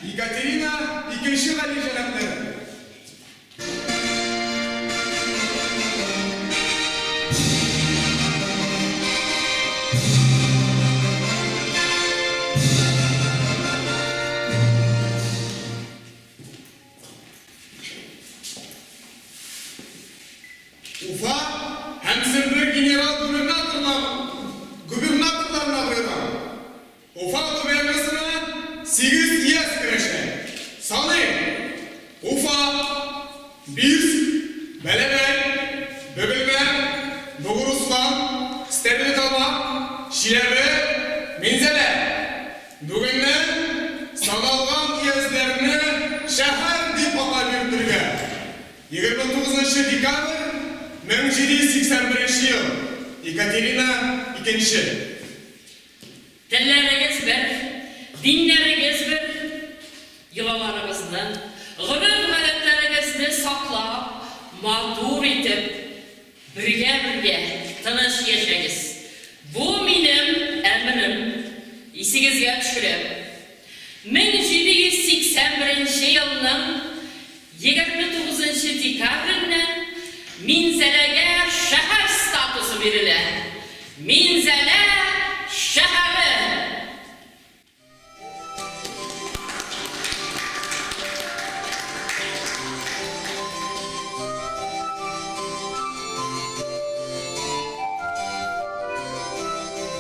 Екатерина Икенче Галиҗәнаплары. Уфа һәм Сембер генерал-губернаторлар губернаторларына боерам. Уфа губернасына сигез өяз керәчәк. Саныйм, Уфа, Бирск, Бәләбәй, Бөгелмә, Бугуруслан, Стәрлетамак, Чиләбе, Минзәлә. Бүгеннән саналган өязләрне шәһәр дип атап йөртергә. 29 нчы декабрь, 1781 ел, Екатерина Икенче. Телләрегез бер, диннәрегез бер, йолаларыгызны, гореф-гадәтләрегезне саклап, матур итеп, бергә-бергә тыныч яшәгез. Бу минем әмерем. Исегезгә төшерәм. 1781 нче елның 29 нчы декабреннән Минзәләгә шәһәр статусы бирелә. Минзәлә шәһәре!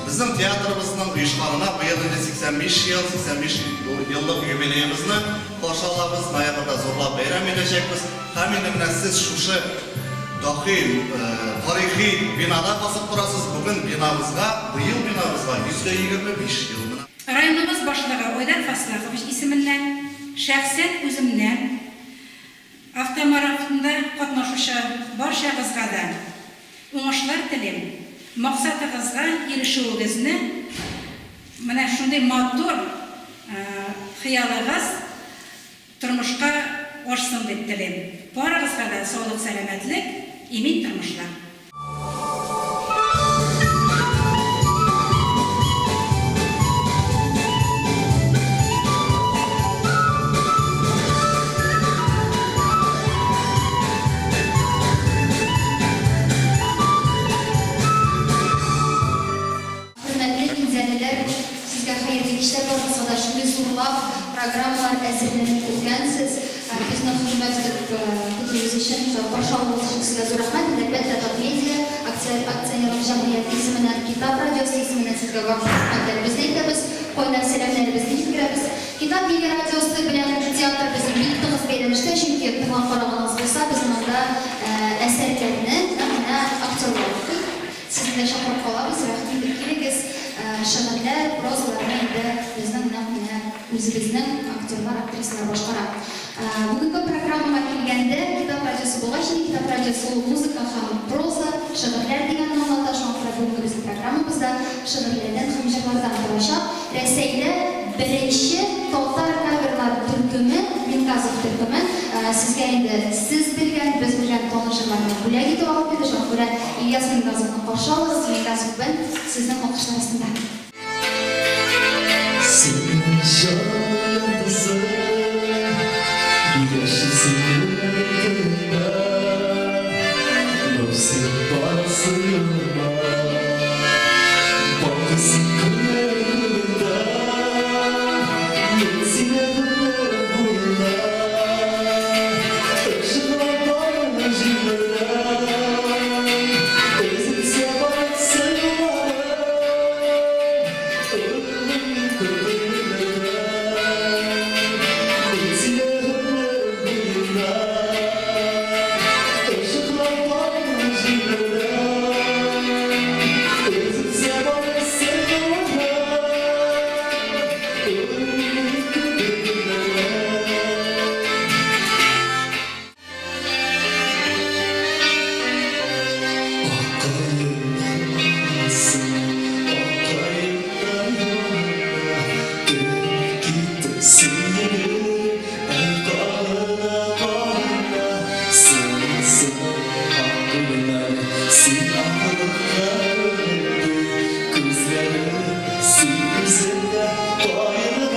Безнең театрыбызның оешканына быел инде 85 ел, 85 еллык юбилеебызны каршы алабыз, ноябрьдә зурлап бәйрәм итәчәкбез. Һәм инде менә сез шушы дахи тарихи бинада басып торасыз. Бүген бинабызга, быел бинабызга 125 ел менә. Районыбыз башлыгы Айдар Фаслахович исеменнән, шәхсән үземнән автомарафонда катнашучы барчагызга да уңышлар телим, максатыгызга ирешүегезне, менә шундый матур хыялыгыз тормышка ашсын дип телим. Барыгызга да саулык-сәламәтлек, имин тормышлар! Хөрмәтле минзәлеләр, сезгә хәерле кичләр, барыгызга да шундый зурлап программалар әзерләнеп килгәнсез. Безне хөрмәт итеп көтүегез өчен, каршы алуыгыз өчен сезгә зур рәхмәт. Инде, әлбәттә, Татмедиа акционерлык җәмгыяте исеменнән, Китап радиосы исеменнән сезгә барлык рәхмәтләребезне әйтәбез, кайнар сәламнәребезне җиткерәбез. Китап милли радиосы белән театр безнең бик тыгыз бәйләнештә, чөнки тыңлап караганыгыз булса, безнең анда әсәрләрне нәкъ менә актерлар укый. Сезне дә чакырып калабыз, рәхим итеп килегез. Шигырьләр, прозаларны инде безнең нәкъ менә үзебезнең актерлар, актрисалар башкара. Бүгенге программага килгәндә, Китап радиосы булгач инде, Китап радиосы ул музыка һәм проза, шигырьләр дигәнне аңлата, шуңа күрә бүгенге безнең программабыз да шигырьләрдән һәм җырлардан торачак. Рәсәйдә беренче татар каверлар төркеме, Мингазов төркеме, сезгә инде сез белгән, без белгән таныш җырларны бүләк итеп алып килде. Шуңа күрә Ильяс Мингазовны каршы алыгыз. Мингазов Бенд сезнең алкышлар астында. Син җан яртысы, Яшисең йөрәгем тылында, Нур син барасы юлыма. Балкыйсың көннәр куенында, Мин сине гомер буена. Ышыклап барам җилләрдән, Өзелсә барасы юлларым, Онытмыйм мин күңелемдә. Мин сине гомер буена. Ышыклап барам җилләрдән. Син акыллы, күзләрең син үзеңдә кайгыда.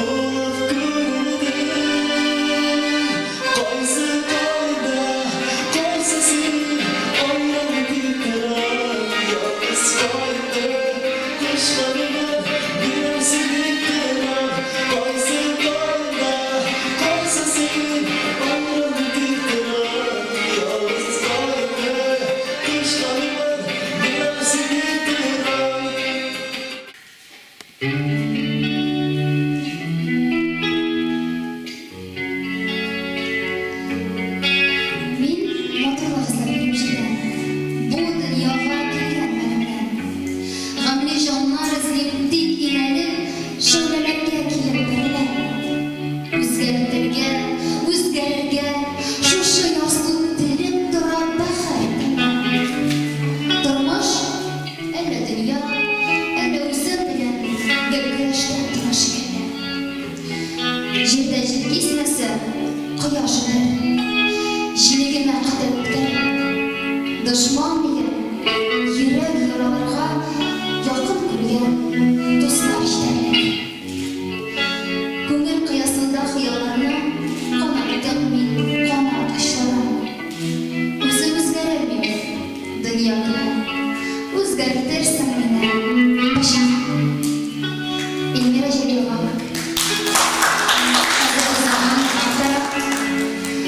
исә кояш өнәр. Җилегемә кадәр үткән. Дошман дигән, йөрәк яраларга якын күргән дуслар җитәрлек. Күңел кыясында хыялларны канаттым мин канат очларым. Үзем үзгәрермен, дөнья көлә. Үзгәртерсең мине, пычагым. Эльмира Җәлилова. Хәзерге заман авторы.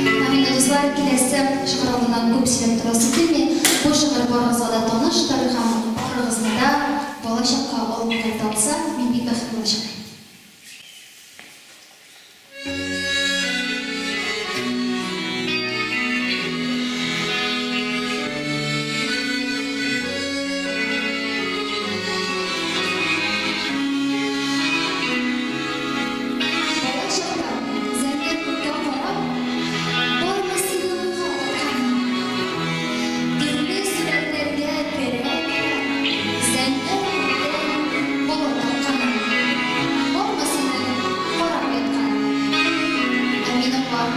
Һәм инде, дуслар, киләсе шигырь алдыннан күп сөйләп торасы килми. Бу шигырь барыгызга да таныштыр һәм барыгызны да балачакка алып кайта алса, мин бик бәхетле булачакмын. Бала чакта, зәңгәр күккә карап, бармы синең уйга батканың? Төрле сурәтләргә керә-керә, зәңгәр күктән бала такканың? Бармы синең карап ятканың? Ә минем бар.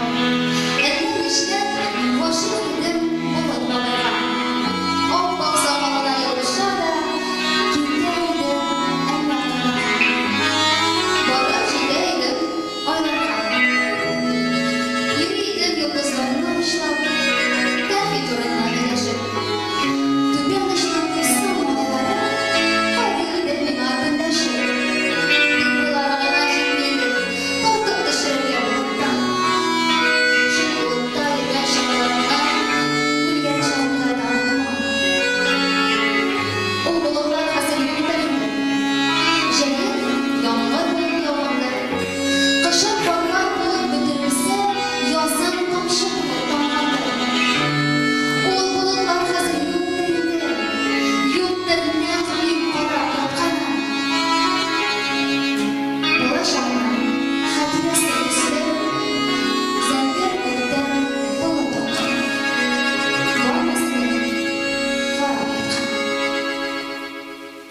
Әллә нишләп, гашыйк идем болыт бабайга. Ап-ак сакалына ябыша да, китә идем әллә кайларга. Барып җитә идем айларга. Йөри идем йолдызларны учлап, кәнфит урынына өләшеп. Түбән очның усал малайлары карый иде миңа көнләшеп. Тик буйлары гына җитми иде, тартып төшерергә болыттан. Шул болытта йөргән чакларымда үлгән чагымда да онытмам. Ул болытлар хәзер юктыр инде. Җәен яңгыр булып яугандыр. Кышын карлар булып бөтерелсә, язын тамчы булып тамгандыр. Ул болытлар хәзер юктыр инде. Юктыр нәкъ мин карап ятканым. Бала чакның хатирәсе төсле, зәңгәр күктән болыт аккан. Бармы синең карап ятканың?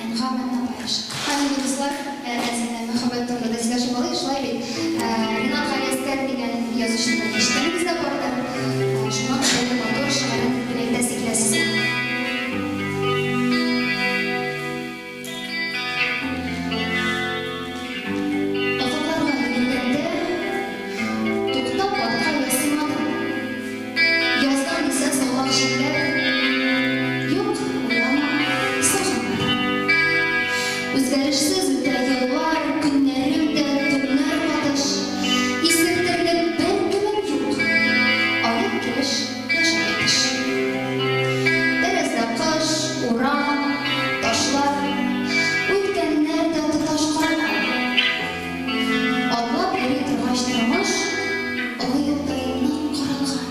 Әнгам Атнабаев. Һәм инде, дуслар, әз генә мәхәббәт турында да сөйләшеп алыйк, шулай бит? Ренат Галиәскәр дигән язучыны ишеткәнегез дә бардыр. Шуның бер матур шигырен бүләк итәсе килә сезгә. Офыкларга йөгергәндә, туктап атка ясыймадым. Яздан исә салмак җилләр, Юк, уйлама, сагынмадым. Үзгәрешсез үтә еллар, көннәр үтә, төннәр катыш. Исертерлек беркемем юк, аек килеш яшәп ятыш. Тәрәздә кыш, урам, ташлар, Үткәннәр дә тоташ карга. Атлап йөри торгач тормыш олы юлдай нык каралган.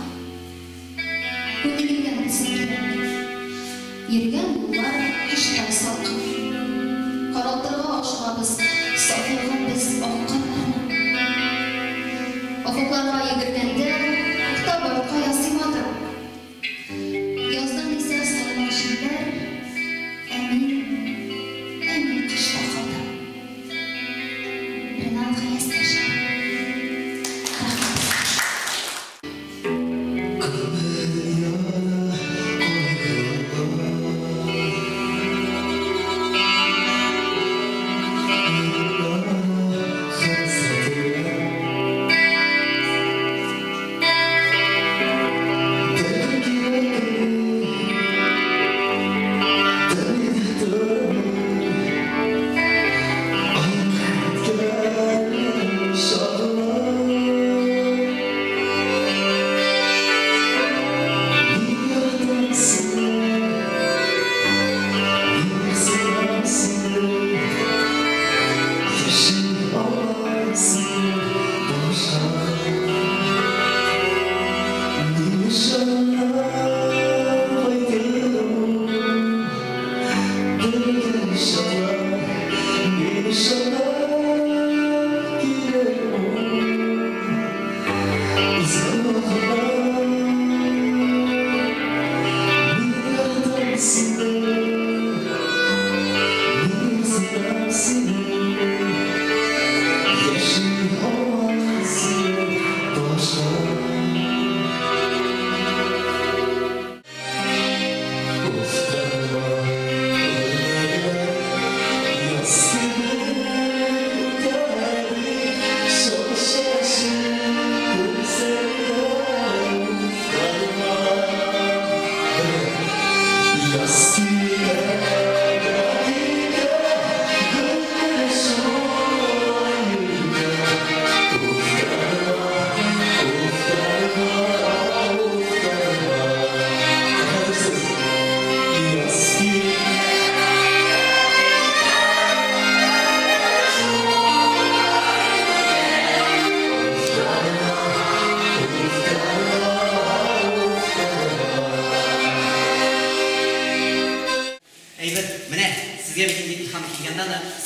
Күнегелгән булса кирәк. Йөргән юллар кыштай салкын. Каралтырга ашыгабыз сафлыгын без ак карларның. Офыкларга йөгергәндә туктап артка ясыймадым. Яздан исә салмак җилләр, ә мин, ә мин кышта калдым. Ренат Гаяз шигыре. Рәхмәт. Күңел яна кайгыга. Мин бара хәсрәтемә. Дәртем кирәкми, тәнем тормый. Ай, киткән.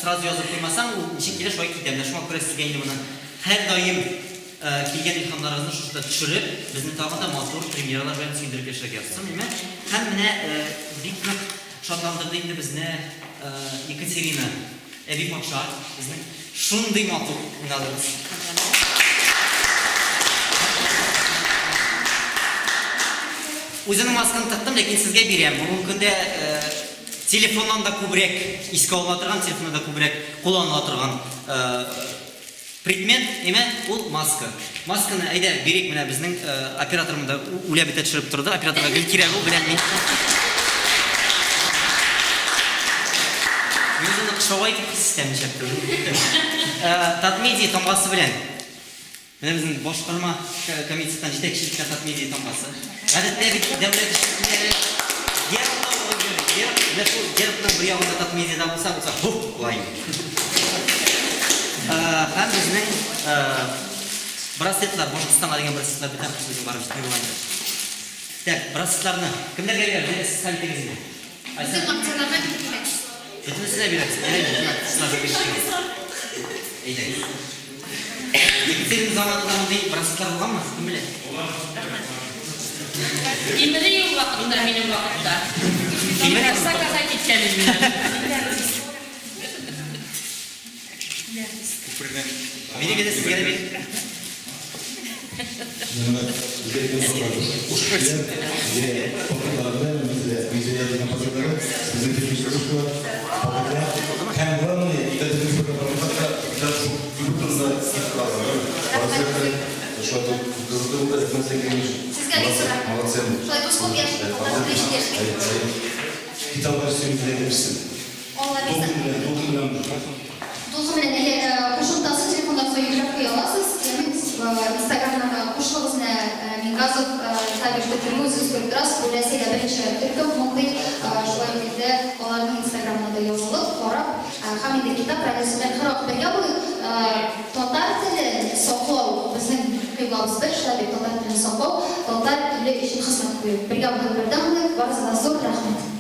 сразу язып куймасаң, ул ничек килә, шулай китә. Менә шуңа күрә сезгә инде моны һәрдаим килгән илһамнарыгызны шушында төшереп, безне тагын да матур премьералар белән сөендереп яшәргә язсын, име? Һәм менә бик нык шатландырды инде безне Екатерина әби патша, безнең шундый матур уйнадыгыз. Үземнең масканы тактым, ләкин сезгә бирәм. Бүгенге көндә телефоннан да күбрәк искә алына торган, телефоннан да күбрәк кулланыла торган предмет, әйме, ул маска. Масканы, әйдә, бирик, менә безнең оператор монда үлә бетә төшереп торды. Операторга гел кирәк ул, беләм мин. Мин үземне кышавай итеп хис итәм ничәктер. Татмедиа тамгасы белән. Менә безнең башкарма комитеттан җитәкчелеккә Татмедиа тамгасы. Гадәттә бит дәүләт эшлеклеләре герб та йөри. Герб, менә шул гербның бер ягында Татмедиа да булса, булса, һуп, була инде. Һәм безнең браслетлар, Башкортстанга дигән браслетлар бөтен безнең барып җитми була инде. Так, браслетларны кемнәргә бирәбез? Сез хәл итегез инде. Безнең акцияләргә бик кирәк. Бөтенесенә бирәбез. Әйдә, акцияләргә бирәбез. Әйдәгез. Екатерина заманында мондый браслетлар булганмы? Кем белә? Тимери ул вакытта, минем вакытта. Тимери? Осакага киткән инде. Күпердән. Бирегез дә сезгә дә бирик. Сезгә бик зур рәхмәт. Шулай дус булып яшик, татар теле өчен яшик. Алла бирсә. Дулкын белән әле кушымтасы телефоннарыгызга йөкләп куя аласыз. Яме Инстаграмнарга кушылыгыз менә Мингазов Табиш төркеме үзегез күреп торасыз, бу Рәсәйдә беренче төркем мондый. Шулай ук инде аларның Инстаграмына да язылып, карап һәм инде Китап радиосы белән һәрвакыт бергә булыйк. Татар телен саклау безнең кыйблабыз бер, шулай бит, татар телен саклау, татар теле өчен хезмәт кую. Бергә булыйк, бердәм булыйк. Барыгызга да зур рәхмәт.